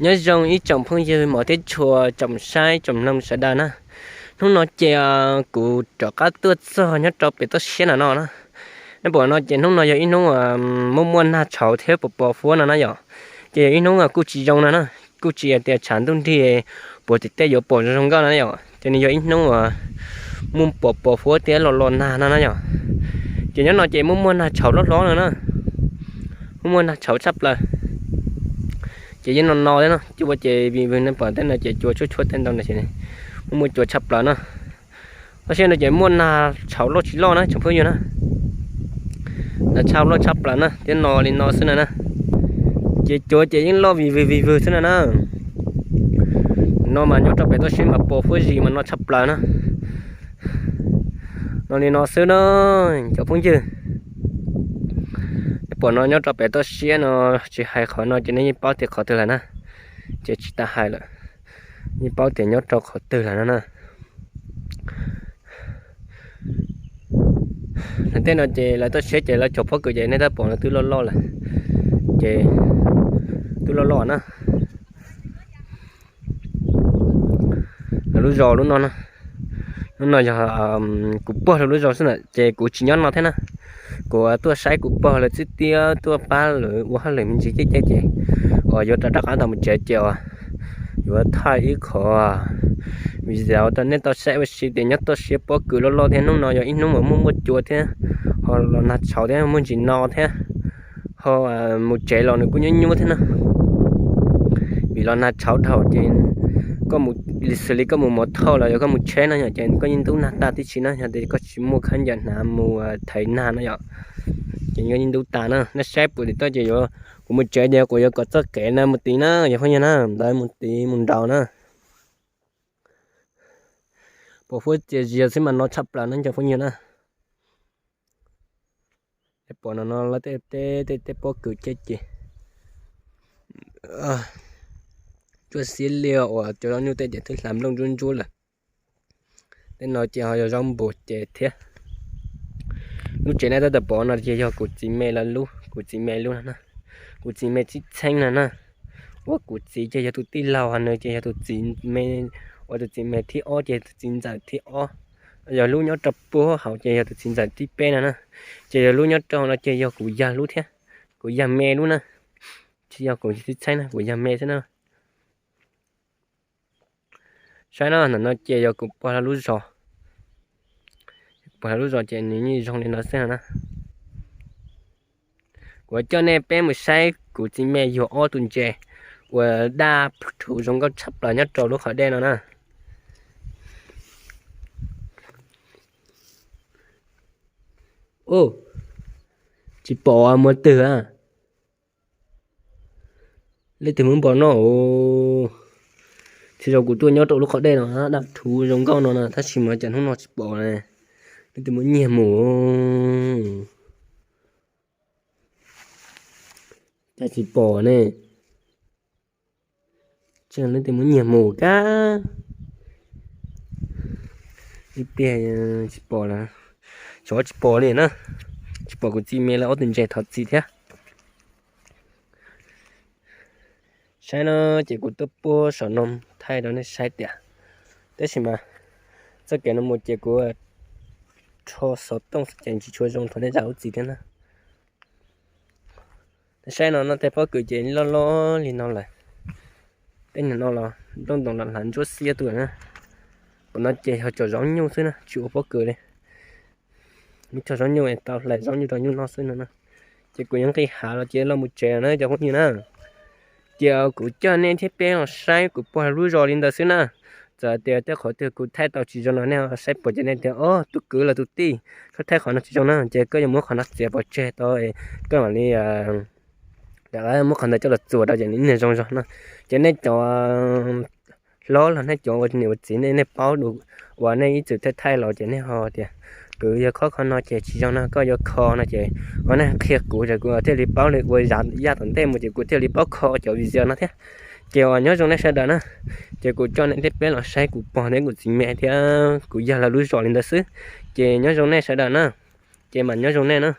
Nyob zoo ib tsoom phooj ywg mos thiab tshua, tsoom saib tsoom mloog sawv daws na. Hnub no ces kuv rov qab tuaj txog nyob rau pem toj siab no no na. Nej pom no ces hnub no yog ib hnub muaj muaj nag tshauv thiab pos pos huab no na yom. Ces yog ib hnub kuj tsis zoo no na, kuj tsis hais tias tshav ntuj nrig puas tim tej yuav pom zoo zoo nkauj no yom. Ces nws yog ib hnub uas muaj pos pos huab thiab los los nag no na yom. Ces nyob no ces muaj muaj nag tshauv loj hlob no na, muaj muaj nag tshauv tshaj plaws. Ces yeej no no thiab no, cua ces vim vwg nej pom tej no ces cua tshuab tshuab tej ntau no ces muaj muaj cua tshaj plaws na. Lub sij hawm no ces muaj nag tshauv loj tsis loj na tsoom phooj ywg na. Nag tshauv loj tshaj plaws na, thiab no li no xwb na na. Ces cua ces yeej loj vim vwg vim vwg xwb na na. No mas nyob rau pem toj siab mas pos huab zis mas no tshaj plaws na. No li no xwb na, cov phooj ywg. Nej pom no nyob rau pem toj siab no, tsis hais qhov no ces nej yeej paub tias qhov twg lawm na. Ces tsis tas hais lawm, yeej paub tias nyob rau qhov twg lawm no na. Lawv tej no ces lawv toj siab ces lawv cog pob kws ces nej twb pom no twb loj loj lawm. Ces twb loj loj na. Lawv lub zos lub no na, lub no yog kuv pog lawv lub zos xwb na, ces kuv tsis nyob no thiab na. Kuv tuaj saib kuv pog lawv xwb thiab tuaj pab lawv ua hauj lwm me ntsis thiab ces, ces uas yuav rov rov qab tau mus tsev ces uas yuav thaij ib qho video rau nej tau saib ua si tias nyob toj siab pob kws loj loj thiab hnub no yog ib hnub uas muaj muaj cua thiab ho los nag tshauv thiab muaj ntsis no thiab. Ho mus tsev los nws kuj nyuaj nyuaj thiab na. Vim los nag tshauv dhau ces koj mus, xws li koj mus mov thauj los yog koj mus tsheb no yom, ces koj yeej ntub nag tag tib si na, yog tias koj tsis muaj khaub ncaws hnav mus thaiv nag no yom, ces koj yeej ntub tas na. Nej saib puas tim toj ces yuav, kuv mus tsev ces kuv yuav kom txoj kev no mus tid na cov phooj ywg na, ntawd mus tid mus nraud na. Pos huab txias zias xwb mas no tshaj plaws no cov phooj ywg na. Pom no no lawv tej tej tej pob kws ceg ces cuaj xiab liaj uas cov zaub nyuj tej ces twb hlav nplooj ntsuab ntsuab lawm. Tej no ces ho yog zaub npua ces thiab. Lub tsev nej tab tom pom no ces yog kuv txiv me lawv lub, kuv txiv me lub no na. Kuv txiv me txheeb txheeb no na. Ua kuv txiv ces yog tus tij laug, nws ces yog tus txiv me, ua tus txiv me thib ob ces tus txiv ntxawm thib ob. Yog lub nyob rau puag hauv ces yog tus txiv ntxawm thib peb no na. Ces yog lub nyob rau no ces yog kuv yawg lub thiab, kuv yawg me lub na. Tsis yog kuv txiv txheeb na, kuv yawg me xwb na. Saib no, ntawm no ces yog kuv pog lawv lub zos. Kuv pog lawv lub zos ces nws yeej zoo li no xwb no na. Kuv coj nej peb mus saib kuv txiv me yuag ob tug ntses uas daj rhuv zoo nkauj tshaj plaws nyob rau lub qhov dej no na. Tsis pom muaj twg a. Leej twg muab npog no? Tsis zoo, kuv tuaj nyob rau lub qhov dej no daj rhuv zoo nkauj no na, tab sis mas cas hnub no tsis pom ne. Leej twg muab nyiag mus? Cas tsis pom ne? Leej twg muab nyiag mus kab? Ib pliag tsis pom lawm, xyov tsis pom li na. Tsis pom kuv txiv me lawv ob tug ntses thov txim thiab. Saib no, ces kuv tuaj puag saum no thaij rau nej saib tias, tab sis mas txoj kev no mus ces kuv rho xov tooj ces tsis tshua zoo thov nej zam lub txim thiab na. Saib no, no tej pob kws ces loj loj li no lawm. Tej niag no los nplooj ntoos los hlav ntsuab xiab tuaj na. Pom no ces yog cov zaub nyuj xwb na, tsis ua pob kws li. Muab cog zaub nyuj tau hlais zaub nyuj rau nyuj noj xwb no na. Ces kuv yuav nqis hav los ces los mus tsev na cov phooj ywg na. Ces kuv coj nej thiab peb los saib kuv pog lub zos li ntawd xwb na. Txawm tias tej qhov twg kuv thaij tau tsis zoo no nej saib pom ces nej tias, o, tus kwv los tus tij, koj thaij qhov no tsis zoo na, ces koj yuav muab qhov no txiav pov tseg tau, koj mam li rov qab muab qhov ntawd coj los txuas rau ces nws zoo zog no. Ces nej cov hlob los nej cov ua niam ua txiv nej, nej paub uas nej ib txwm thaij thaij los ces nej ho tias, kwv yog khob qhov no ces tsis zoo no, koj yuav kho no ces ho nej qhia kuv ces kuv thiaj li paub li ua yaj tom ntej mus ces kuv thiaj li paub kho cov video no thiab. Ces uas nyob zoo nej sawv daws na, ces kuv coj nej thiab peb los saib kuv pog thiab kuv txiv me thiab kuv yawg lawv lub zos li ntawd xwb. Ces nyob zoo nej sawv daws na, ces mam nyob zoo nej na.